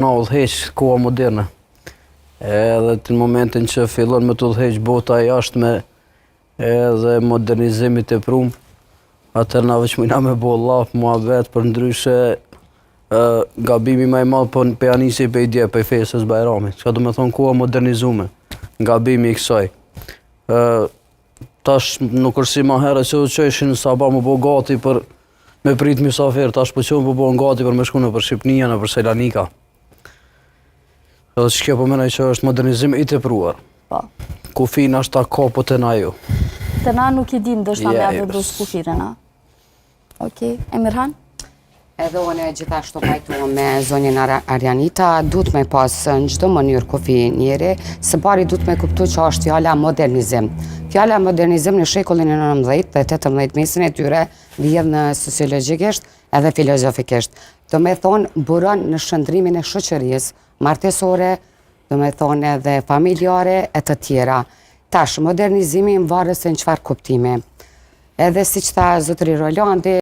Na udhëheq koha moderne. Edhe të në momentin që fillon me të udhëheq bota e jashtme edhe modernizimi të prum, atëherë na veç mujna me bo llaf, muhabet, përndryshe ë, gabimi ma i madh po po ja nisi pej dje, pej festës Bajramit. Çka do me thonë koha modernizume, gabimi i kësaj. Ë, tash nuk është si ma herët që u çojshin në sabah me bo gati për me prit mysafir, tash po çohen po bohen gati për me shku nëpër Shqipnia, nëpër Selanika. Edhe që kjo po menoj që është modernizim i tepruar. Po. Kufin është ta ka po të na ju. Të na nuk i dim ndoshta me Ja, ja jo. vendos kufirin, a? Okej, Emirhan? Edhe unë gjithashtu pajtohem me zonjën Arjanita, duhet me pas në çdo mënyrë kufi njeri, së pari duhet me kuptu që është fjala modernizim. Fjala modernizim në shekullin e 19 dhe 18 mesin e tyre vjedh në sociologjikisht edhe filozofikisht. Do me thonë, buron në shndërrimin e shoqërisë, martesore, do me thonë edhe familjare e të tjera. Tash, modernizimi më varet se në çfarë kuptimi. Edhe siç tha zotëri Rolandi,